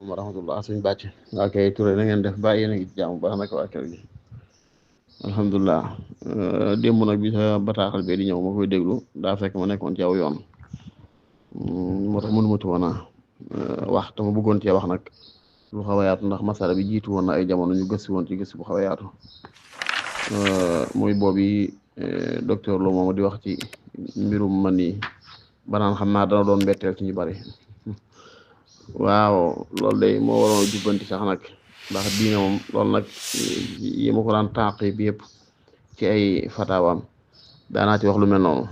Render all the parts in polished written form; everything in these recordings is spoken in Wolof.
wa rahmatullah suñ bàcc waa kay Touré na ngeen def bàyyi yéen a ngi ci jàmm baax naka waa kër gi alhamdulilah. Démb nag bi sa bataaxal bee di ñëw ma koy déglu daa fekk ma nekkoon ci aw yoon moo tax mënu ma ci woon a wax te ma bëggoon cee wax nag lu xaw a yaatu ndax masala bi jiitu woon na ay jamono ñu gëstu woon ci gëstu bu xaw a yaatu muy boobu docteur Lo moom di wax ci mbirum man yi banaan xam naa dana doon mbetteel ci ñu bari waaw loolu de moo waroon a jubbanti sax nag ndax diine moom loolu nag yi ma ko daan tànqi bi yëpp ci ay fatawaam daanaa ci wax lu mel noonu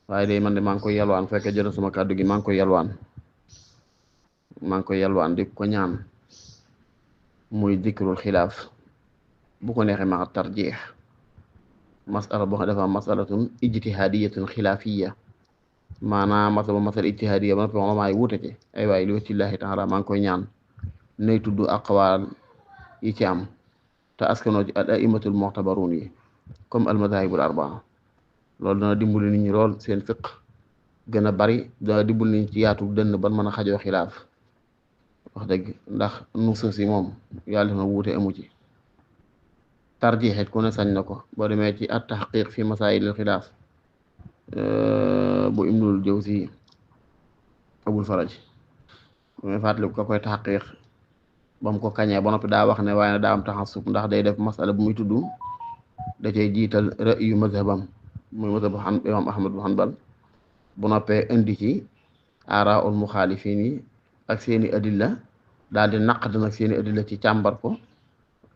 waaye de man de maa ngi koy yalwaan fekkee jël sama kàddu gi maa ngi koy yalwaan di ko ñaan muy dikrul xilaaf bu ko neexee ma tarjeex masala boo xam ne dafa am masalatun ijtihadiyatun xilaafiya maanaam masala ijtihadiya ba noppi ulamaa yi wuute ci ay waay li waccillahi taala maa ngi koy ñaan nay tudd aqwaal yi ci am te askanoo ci al aimatul mu'tabarun yi comme al madahibul arbaa loolu dana dimbali nit ñi lool seen fiq gën a bari dana dimbali nit ñi ci yaatu dënn ban mën a xajoo xilaaf wax dëgg ndax nusuus yi moom yàlla na wuute amu ci tarjiixit ku ne sañ na ko boo demee ci at taxqiq fi masaayilil xilaaf bu Ibnul Jawzi Abul Faraj bu may fàttaliku ka koy taxqiq ba mu ko kañee ba noppi daa wax ne waaye ne daa am taxassub ndax day def masala bu muy tudd da cay jiital ra'yu mazhabam muy mazhabu imam Ahmad bu Hanbal bu noppee indi ci aaraul muxaalifin yi ak seeni adilla daal di naqd nag seeni adilla ci càmbar ko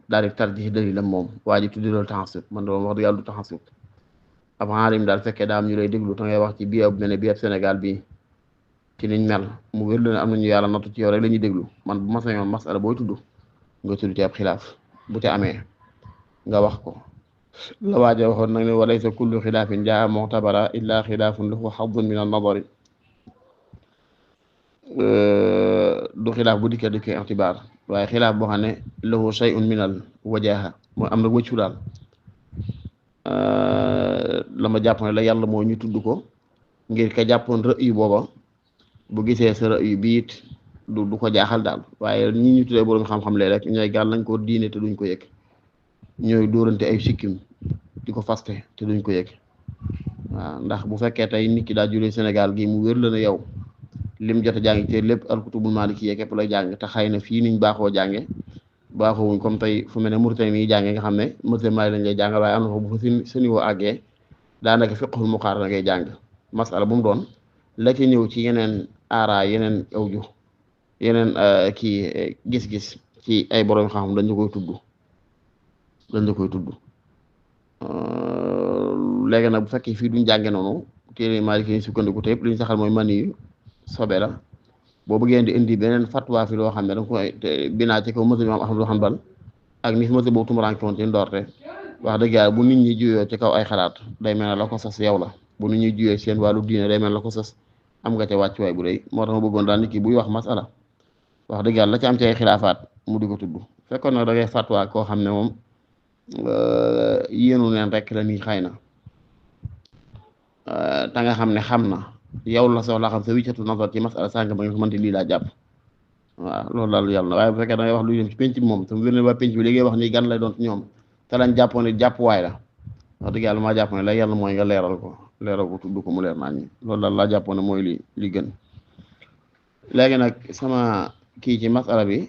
daal di tarjih dalilam moom waa ji tuddi loolu taxassub man doon wax dëgg yàlla du taxassub ab aalim daal fekkee daa am ñu lay déglu te ngay wax ci bii ab mel ne bii ab Sénégal bii ci niñ mel mu wér la ne am nañu yàlla nattu ci yow rek la ñuy déglu man bu ma sañoon masala booy tudd nga tudd ci ab xilaaf bu ca amee nga wax ko la waaja waxoon nag ne wa laysa kullu xilaafin jaa mu'tabara illa xilaafun lahu hazzun min an-nadari du xilaaf bu dikkee koy itibaar waaye xilaaf boo xam ne lahu shay'un min al-wajaha mooy am na wëccu daal la ma jàpp ne la yàlla moo ñu tudd ko ngir ka jàppoon ra'yu booba bu gisee sa ra'yu biit du ko jaaxal daal waaye ñi ñu tuddee borom xam-xam lee rek ñooy gàll nañ ko diine te duñ ko yëg ñooy dóorante ay sikkim di ko faste te duñ ko yëg waaw ndax bu fekkee tey nit ki daa julee Sénégal gi mu wér la ne yow lim jot a jàng te lépp alkutubul maliki yee képp lay jàng te xëy na fii niñ baaxoo jànge baaxoo wuñ comme tey fu mel ne Mauritanie yi jànge nga xam ne mazhab Maalik lañ lay jàng waaye am na fa bu fa niveau àggee daanaka fiqhul muqaarana ngay jàng masala bu mu doon la ci ñëw ci yeneen aara yeneen awju yeneen kii gis-gis ci ay borom xam-xam dañ la koy tudd léegi nag bu fekkee fii duñ jànge noonu téere Maalik yi sukkandiku te yëpp li ñu saxal mooy mani yu sobe la boo bëggee di indi beneen fatwa fi loo xam ne da nga koy binaa ci kaw mazhab imam Ahmad bin Hanbal ak ni fi mazhab boobu tumuraanke woon ci ndoorte wax dëgg yàlla bu nit ñi juyoo ci kaw ay xalaat day mel ne la ko sas yow la bu nit ñi juyoo seen wàllu diine day mel ne la ko sas am nga ca wàccuwaay bu rëy moo tax ma bëggoon daal nit ki buy wax masala wax dëgg yàlla la ci am ci ay xilaafaat mu di ko tudd fekkoon nag da ngay fatwa koo xam ne moom yéenu neen rek la nii xëy na te nga xam ne xam na yow la soxla xam sa wiccatu nazar ci masala sànq ba nga xamante lii laa jàpp waaw loolu daal yàlla na waaye bu fekkee da ngay wax lu jëm ci penc bi moom te mu wér ne waa penc bi li ngay wax nii gan lay doon ci ñoom te lañ jàppoon ne jàppuwaay la wax dëgg yàlla maa jàpp ne la yàlla mooy nga leeral ko tudd ko mu leer naa ñi loolu daal laa jàppoon ne mooy li gën léegi nag sama kii ci masala bi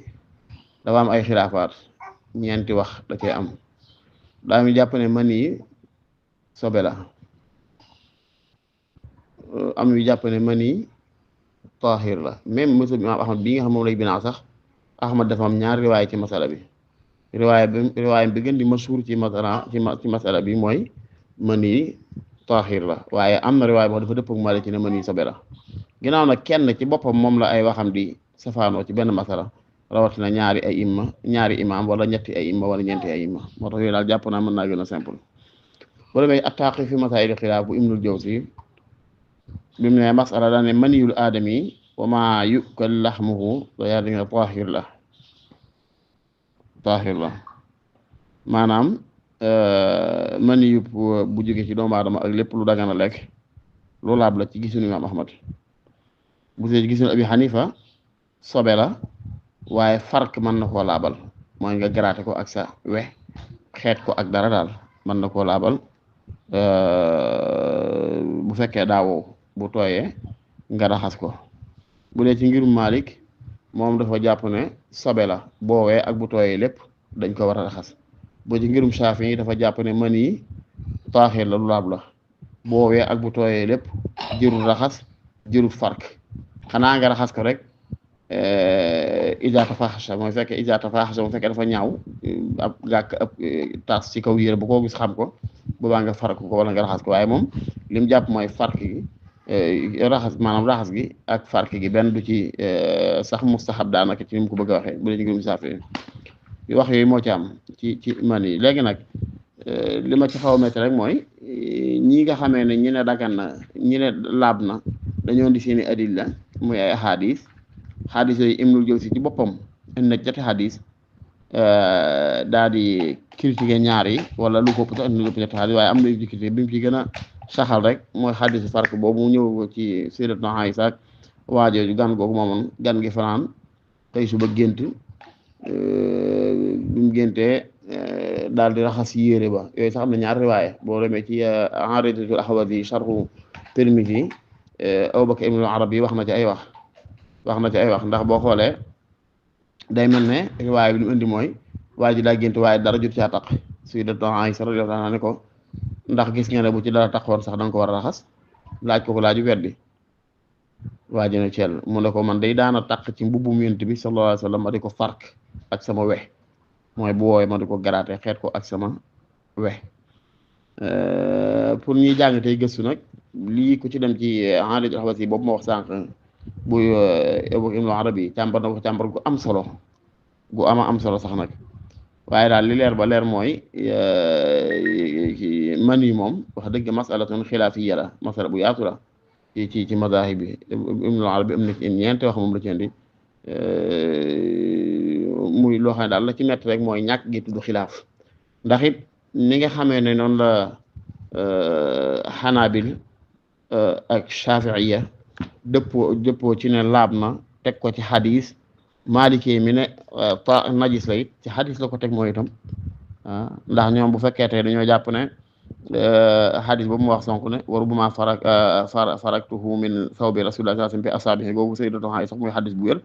dafa am ay xilaafaat ñeenti wax da cee am daa mi jàpp ne man yi sobe la am yu jàpp ne mani taahir la même mazhab imam Ahmad bi nga xam moom lay binaa sax Ahmad dafa am ñaar riwaay ci masala bi riwaay bi gën di mashhur ci masala bi mooy mani taahir la waaye am na riwaay boo dafa dëpp ak Maalik ci ne mani sobe la ginnaaw nag kenn ci boppam moom la ay waxam di safaanoo ci benn masala rawatina ñaari imam wala ñetti ay imma wala ñeenti ay imma moo tax yooyu daal jàpp naa mën naa gën a simple bu demee at-Taaqi fi masaa'il xilaaf bu Ibnul Jawzi bi mu ne masala daa ne maniyul aadami wa maa yukal laxmuhu da yaa dinga taahir la maanaam maniyu bu jóge ci doomu aadama ak lépp lu dagana lekk lu laab la ci gisunu imaam Ahmad bu see gisunu Abi Xanifa sobe la waaye fark mën na koo laabal mooy nga gratter ko ak sa we xeet ko ak dara daal mën na koo laabal bu fekkee daawoo bu tooyee nga raxas ko. bu dee ci ngirum Malik moom dafa jàpp ne sobe la boowee ak bu tooyee lépp dañ ko war a raxas. bu ci ngirum Shafi yi dafa jàpp ne man yi taaxir la lu laab la boowee ak bu tooyee lépp jërul raxas jërul fark xanaa nga raxas ko rek ijaata faaxasa mooy fekkee ijaata faaxasa mooy fekkee dafa ñaaw ab gàkk ab tas ci kaw yére bu ko gis xam ko boobaa nga fark ko wala nga raxas ko waaye moom lim jàpp mooy fark gi raxas maanaam raxas gi ak fark gi benn du ci sax mustahab daanaka ci ni mu ko bëgg a waxee bu dee ci ngirum Shafi wax yooyu moo ci am ci man yi léegi nag li ma ci xaw a métti rek mooy ñi nga xamee ne ñi ne dagan na ñi ne laab na dañoo di seeni adilla muy ay xadis yooyu Ibnul Jawzi ci boppam indi na jati xadis daal di critiquer ñaar yi wala lu ko peut-être indi lu ñetti xadis waaye am na yu critiquer bi mu ci gën a saxal rek mooy xadis fark boobu mu ñëw ci Sayyidatuna Aysa ak waajooju gan googu moomoon gan gi fanaan tey suba gént bi mu géntee daal di raxas yére ba yooyu sax am na ñaar riwaaye boo demee ci Aridatul Ahwazi sharhu Tirmidhi Abubakar ibnul Arabi wax na ci ay wax ndax boo xoolee day mel ne riwaaye bi lu indi mooy waa ji daa gént waaye dara jot caa taq Sayyidatuna Aysa radiyallahu anha ne ko ndax gis nga ne bu ci dara taqoon sax da nga ko war a raxas laaj ko laaju weddi waa ji ne ceel mu ne ko man day daana taq ci mbubbum Yonent bi sallallahu alayhi wa sallam ma di ko fark ak sama we mooy bu woowee ma di ko garaate xeet ko ak sama we pour ñuy jàng tey gëstu nag lii ku ci dem ci Aridatul Ahwazi boobu ma wax sànq bu Ibnul Arabi càmbar na ko càmbar gu am solo gu am solo sax nag waaye daal li leer ba leer mooy man yi moom wax dëgg masalatun xilaafiya la masala bu yaatu la ci madahib bi Ibnul Arabi am na ci ñeenti wax moom la ci indi muy loo xam ne daal la ci metti rek mooy ñàkk gi tudd xilaaf ndax it ni nga xamee ne noonu la xanaabil ak shafiiya dëppoo ci ne laab na teg ko ci xadis maalikee mi ne najis la it ci xadis la ko teg mooy itam ndax ñoom bu fekkee tey dañoo jàpp ne xadis boobu mu wax sonk ne waru bu ma faraktuhu min sawbi rasulillah sallallahu alayhi wasallam bi asaabihi googu sayyidatu Aisha sax muy xadis bu wér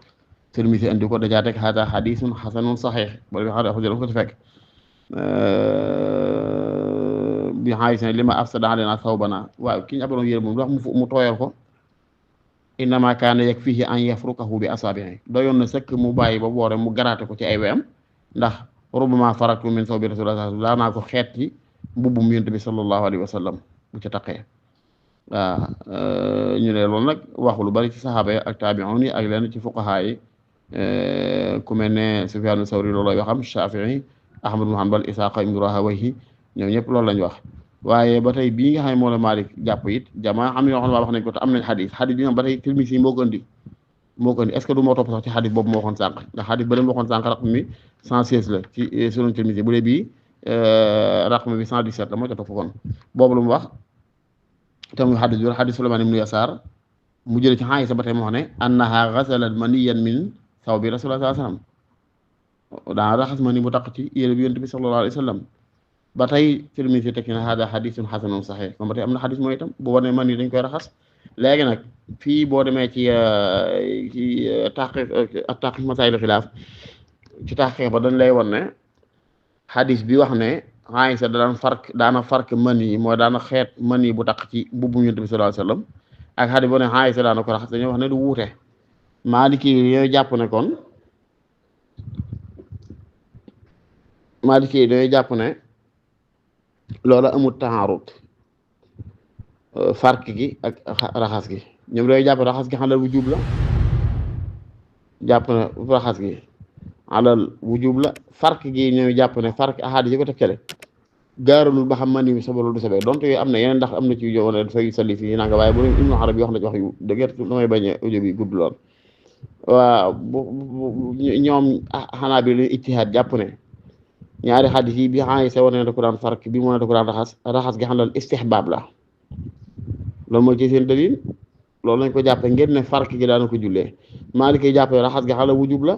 Tirmisi andi ko dajaa teg hada xadisun xasanun saxiix bala ko ci fekk bi Aisha li ma afsada alayna sawbana waaw ki ñu abaloon yére moom wax mu tooyal ko innama kaana yakfihi an yafrukahu bi asaabihi doyoon na sëkk mu bàyyi ba woore mu garaate ko ci ay weyam ndax rubama faraktu min sawbi rasulillah daa naa ko xeet ci mbubbum Yonent bi sallallahu alayhi wa sallam bu ci taqee waaw ñu ne loolu nag waxu lu bari ci saxaaba yi ak taabi'un yi ak leen ci fuqahaa yi ku mel ne Sufyaanu Sawri loolu lay waxam Shaafi'i Ahmad ibn Hanbal Isaaqa ibn Rahawayhi ñoom ñëpp loolu lañ wax waaye ba tey bii nga xam ne moo la Maalik jàpp it jamaa am na yoo xam ne wax nañ ko te am nañ xadis bi ba tey Tirmisi yi moo ko indi est-ce que du moo topp sax ci xadis boobu moo waxoon sànq ndax xadis ba leen waxoon sànq raqam mi 116 la ci Sunan Tirmisi bu dee bii raqam bi 117 la moo ca topp kon boobu lu mu wax te muy xadis bi xadis Sulaymaan ibn Yasaar mu jële ci Aysa ba tey moo xam ne annaha ghasalat maniyyan min sawbi Rasulullah sallallahu alayhi wasallam daa raxas mani bu taq ci yére bi Yonent bi sallallahu alayhi wasallam ba tey Tirmisi tekki na hada xadisun xasanun saxiix moom ba tey am na xadis mooy itam bu wane man yi dañ koy raxas léegi nag fii boo demee ci taqiq masaayil xilaaf ci taqiq ba dañ lay won ne xadis bi wax ne Aysa daana fark man yi mooy daana xeet man yi bu taq ci bubbu Yonent bi sallallahu alayhi wasallam ak xadis boo ne Aysa daana ko raxas dañoo wax ne du wuute Maliki yooyu jàpp ne kon Maliki yooyu jàpp ne loola amul taarud fark gi ak raxas gi ñoom dañuy jàpp raxas gi xalal wujub la jàpp ne raxas gi alal wujub la fark gi ñooy jàpp ne fark ahadis yi ko tekkale gaaralul ba xam man ni sabalo du sabee donte yooyu am na yeneen ndax am na ci yow ne dafay salli fii nanga waaye bu Ibnu Arabi wax na ci wax yu dëgër damay bañ a audio bi gudd lool waaw ñoom xanaa bi lu ijtihaad jàpp ne ñaari xadis yi bi Aysa wane ne da ko daan fark bi mu ne da ko daan raxas gi xam ne istihbaab la loolu mooy ci seen dalil loolu lañ ko jàppe ngeen ne fark gi daana ko jullee Maalik yi jàppe raxas gi xam ne wujub la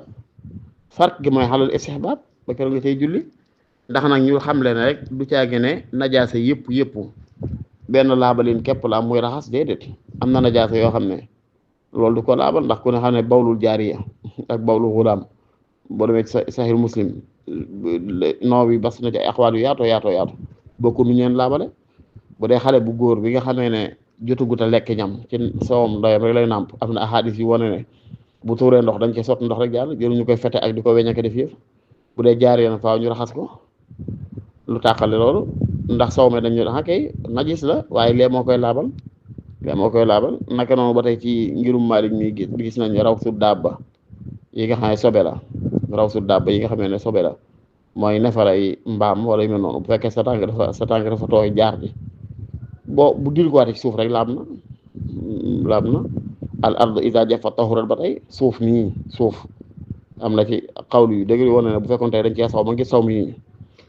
farq gi mooy xalal istihbaab ba keroog nga cay julli ndax nag ñu xam leen rek du caage ne najaasa yëpp benn laabalin képp la am muy raxas déedéet am na najaasa yoo xam ne loolu du ko laabal ndax ku ne xam ne bawlul jaariya ak bawlul xulaam boo demee ci Sahih Muslim noo bi bas na ci ay axwaal yu yaatoo bokku nu ñeen laabale bu dee xale bu góor bi nga xamee ne jotugut a lekk ñam ci sawam ndeyam rek lay nàmp am na ahadis yu wane ne bu tuuree ndox dañ ci sotti ndox rek jàll jëru ñu koy fete ak di ko weñ ak def yëf bu dee jaariya na faaw ñu raxas ko lu tàqale loolu ndax saw me dañu kay najis la waaye lee moo koy laabal naka noonu ba tey ci ngirum Maalik mi gis nañ raw su dabba yi nga xam ne sobe la raw su dabba yi nga xam ne sobe la mooy nefaray mbaam wala yu mel noonu bu fekkee sa tànk dafa tooy jaar ji bu dil ko waate ci suuf rek laab na al ard iza jaffat tahurat ba tey suuf am na ci xawlu yu dëgg wane ne bu fekkoon tey dañ cee saw ma ngi saw mi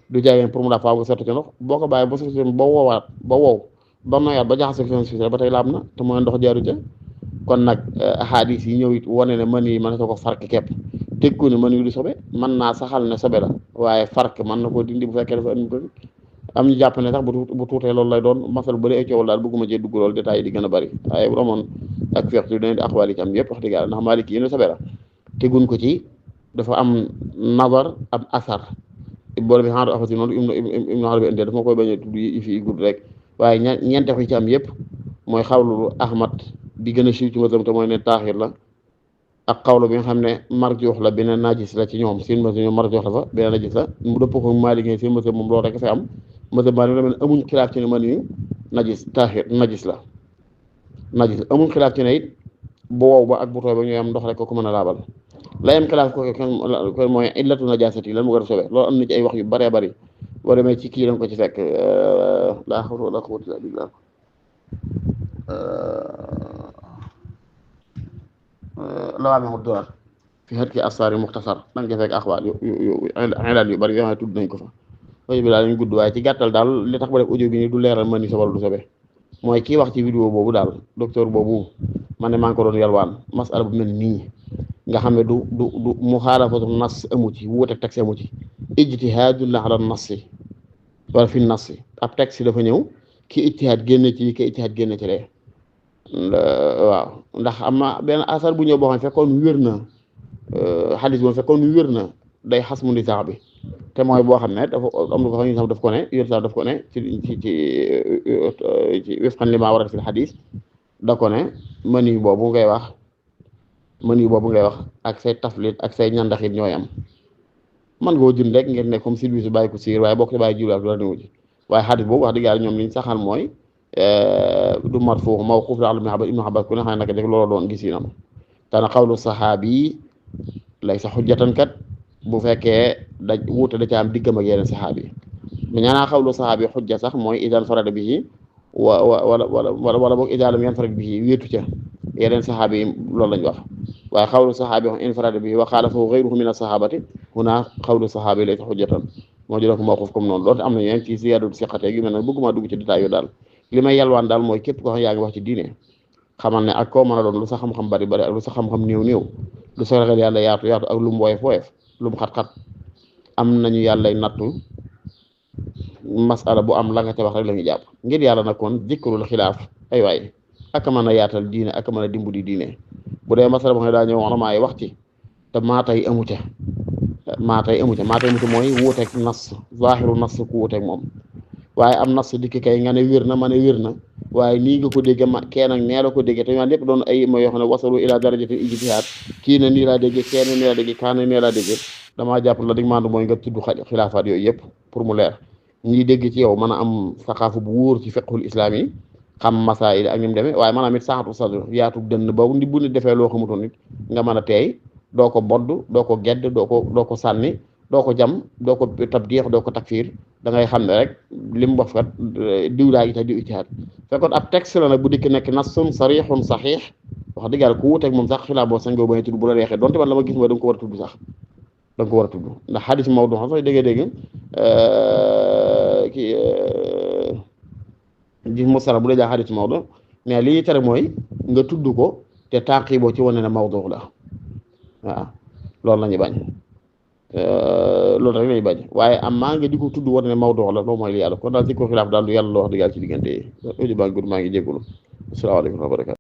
du jaageen pour mu daa faaw nga sotti ci ndox boo ko bàyyi ba suuf ba woowaat ba wow ba noyaat ba jaxase suuf ba tey laab na te mooy ndox jaaru ca kon nag ahadis yi ñëw it wane ne mën yi mën na ko fark képp tegku ne mën yi du sobe mën naa saxal ne sobe la waaye fark mën na koo dindi bu fekkee dafa andi ko am ñu jàpp ne sax bu tuutee loolu lay doon masal bëri ay coowal daal bëgguma cee dugg loolu détails yi di gën a bëri waaye bu amoon ak feextu dina di aqwaal yi ci am yëpp wax dëgg yàlla ndax Maalik yi ne sobe la teguñ ko ci dafa am nazar am asar boole bi xanaa afasi noonu ibnu Arabi inde dafa ma koy bañ a tudd yi fi gudd rek waaye ñeente yi ci am yëpp mooy xawlu Ahmad bi gën a siiw ci mazhab te mooy ne taaxir la ak xawlu bi nga xam ne marjuux la beneen najis la ci ñoom seen mazhab ñoom marjuux la fa beneen najis la mu dëpp ko Maalik yi seen mazhab moom loolu rek fa am mazhab Maalik la amuñ xilaaf ci ne man yu najis taaxir najis la amuñ xilaaf ci ne it bu wow ba ak bu tooy ba ñooy am ndox rek ko mën a laabal la yem xilaaf ko mooy illatu najaasati lan mu war a sobe loolu am na ci ay wax yu bëree bëri boo demee ci kii dañ ko ci fekk laa hawla wala quwwata illa billah lawaamihu durar fi hatki asfaari muxtasar dañ ko fekk axwaal yu bëri yoo xam ne tudd nañ ko fa audio bi daal lañ gudd waaye ci gàttal daal li tax ba def audio bi ni du leeral mën ni sobe du sobe mooy kii wax ci vidéo boobu daal docteur boobu man ne maa ngi ko doon yalwaan masala bu mel nii nga xam ne du muxaalafatu nas amu ci wuute texte amu ci ijtihaadun ala nas wala fi nas ab texte dafa ñëw ki ijtihaad génne ci ki ijtihaad génne ci lee waaw ndax am na benn asar bu ñëw boo xam ne fekkoon wér na xadis boobu fekkoon wér na day xas mu nisaax bi te mooy boo xam ne dafa am na ko xam ne daf ko ne yéen sax daf ko ne ci wifqan li maa warat fil xadis da ko ne mani boobu ngay wax ak say taflit ak say ñandaxit ñooy am man ngoo jënd rek ngeen ne comme service bàyyi ko siir waaye boo ko bàyyi jiwlaak la newu ji waaye xadis boobu wax dëgg yàlla ñoom liñ saxal mooy du marfu mawquuf la ibnu Abbas ku ne xam ne naka def loolu doon gis yi nam tana xawlu saxaabi lay sa xujjatan kat bu fekkee da wuute da ca am diggam ak yeneen saxaabi mais ñaanaa xawlu saxaabi xujja sax mooy idan farada bihi wala boog idan lam yanfarid bihi wéetu ca yeneen saxaabi yi loolu lañ wax waaye xawlu saxaabi wax infarada bihi wa xaalafahu gayruhu min as-saxaabati huna xawlu saxaabi laysa xujjatan moo jëlee ko mawquuf comme noonu loolu am na yeneen ci ziyaadatu siqate yu mel ne bëgguma dugg ci détail yu daal li may yalwaan daal mooy képp koo xam yaa ngi wax ci diine xamal ne ak koo mën a doon lu sa xam-xam bari bari ak lu sa xam-xam néew lu sa ragal yàlla yaatu ak lu mu woyof lu mu xat-xat am nañu yàllay nattu masala bu am la nga ca wax rek la ñu jàpp ngir yàlla nag kon jikrul xilaaf ay waay ak mën a yaatal diine ak mën a dimbali diine bu dee masala boo xam ne daa ñëw wax wax ci te maatay amu ca maatay mooy wuuteeg nas zaahiru nas ku wuuteeg moom waaye am nas dikk kay nga ne wér na ma ne wér na waaye nii nga ko dégge ma kee nag nee la ko dégge te ñaan lépp doon ay mooy yoo xam ne wasalu ila darajatil ijtihaad kii ne nii laa dégge kee ne nii laa dégge kaa ne nii laa dégge damaa jàpp la dig maandu mooy nga tudd xilaafaat yooyu yëpp pour mu leer ñiy dégg ci yow mën a am saqaafu bu wóor ci fiqhul islaam yi xam masaayil ak ni mu demee waaye maanaam it saxatu sadr yaatu dënn ba bu nit defee loo xamutoon nit nga mën a teey doo ko bodd doo ko gedd doo ko sànni doo ko jam doo ko tabdiix doo ko takfiir da ngay xam ne rek li mu wax kat diw daa gi tax diw ijtihaad fekkoon ab texte la nag bu dikk nekk nasun sarixun saxiix wax dëgg yàlla ku wuteeg moom sax xilaaf boo sañ nga bañ a tudd bu la neexee donte man la ma gis mooy da nga ko war a tudd sax da nga ko war a tudd ndax xadis mawdu xam sax dégg kii gis musala bu dee jaa xadis mawdu mais li ñuy tere mooy nga tudd ko te tànqi boo ci wane ne mawdu la waaw loolu la ñu bañ loolu rek lay bañ waaye am maa nga di ko tudd war ne mawdu la loolu mooy li yàlla kon daal ci ko xilaaf daal du yàlla la wax dëgg yàlla ci diggante yi audio baa ngi gudd maa ngi jégalu asalaamaaleykum wa barakaatu